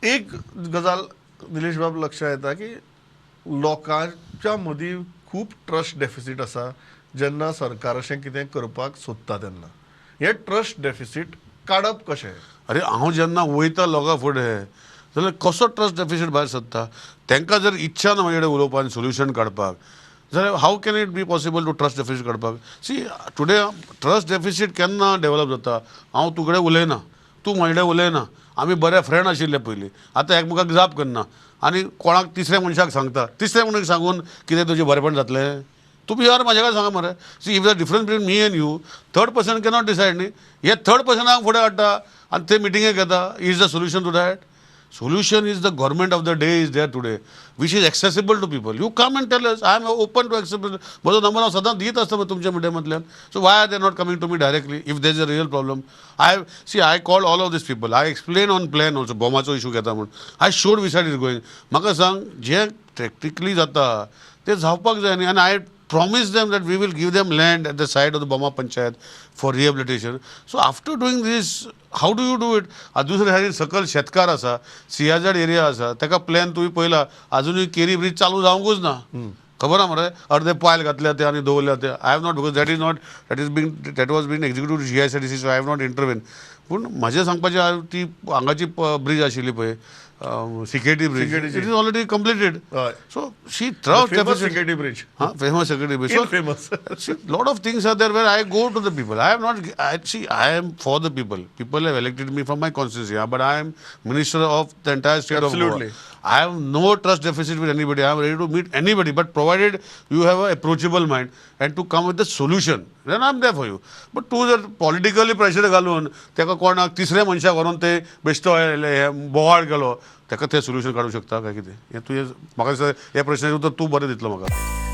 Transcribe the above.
एक गजाल निलेश बाब लक्षात येता की लोकांच्या मदीं खूब ट्रस्ट डेफिसीट आसा. जेन्ना सरकार अशें कितें करपाक सोदता तेन्ना हें ट्रस्ट डेफिसीट काडप कशें? अरे, हांव जेन्ना वयता लोकां फुडें जाल्यार कसो ट्रस्ट डेफिसीट भायर सरता? तांकां जर इच्छा ना म्हजे कडेन उलोवपाक आनी सोल्युशन काडपाक जाल्यार how can it be possible to trust deficit काडपाक? सी, टुडे ट्रस्ट डेफिसीट केन्ना डेवलप जाता? हांव तुजे कडेन उलयना, तूं म्हजे कडेन उलयना. आमी बरे फ्रेंड आशिल्ले पयलीं, आतां एकमेकाक जाप करना आनी कोणाक तिसऱ्या मनशाक सांगता. तिसऱ्या मनशाक सांगून कितें तुजें बरेपण जातलें? तुमी यार म्हाजे कडेन सांगा मरे. See, if the difference between me and you, third person cannot decide न्ही. हे थर्ड पर्सनाक फुडें हाडटा आनी ते मिटिंगेक घेता. Is the solution to that? Solution is the government of the day is there today, which is accessible to people. You come and tell us. I am open to accessible. म्हजो number हांव सदांच दीत आसता तुमच्या मिडियमांतल्यान. So why are they not coming to me directly if there is a real problem? I see, I call all of these people. I explain on plan also. बोमाचो issue घेता म्हूण I showed which side is going. म्हाका सांग, जे practically जाता ते जावपाक जाय न्ही. आनी I promise them that we will give them land at the side of the Boma Panchayat for rehabilitation. So after doing this, how do you do it? दुसरे सायडीन सकल शेतकार आसा, सियाझाड एरिया आसा, ताका प्लॅन तुवें पळयला, अजुनूय केरी ब्रीज चालू जावंकूच ना. खबर आहा मरे? अर्दे पायल घातल्या ते आनी दवरल्या ते. I have not, because that is not, that was been executive GSIDC, so I have not intervene. पूण म्हाजें सांगपाचें आहा, ती हांगाची ब्रीज आशिल्ली पळय, सिकेटी bridge, सिकेटीची. It is already completed. So see, trust famous Sinquerim bridge. हां, famous Sinquerim bridge. So famous. See, lot of things are there where I go to the people. I am not, I, see, I am for the people. People have elected me from my constituency, but I am minister of the entire state Absolutely. of Goa. I have no trust deficit with anybody. I am ready to meet anybody, but provided you have an approachable mind and to come with the solution, then I am there for you. But तूं जर politically pressure घालून ताका कोणाक तिसऱ्या मनशाक व्हरून ते बेश्टो हे बोवाळ केलो, ताका ते सोल्युशन काडूंक शकता काय कितें? हें तुजें, म्हाका दिसता ह्या प्रश्नाचें उत्तर तूं बरें दितलो म्हाका.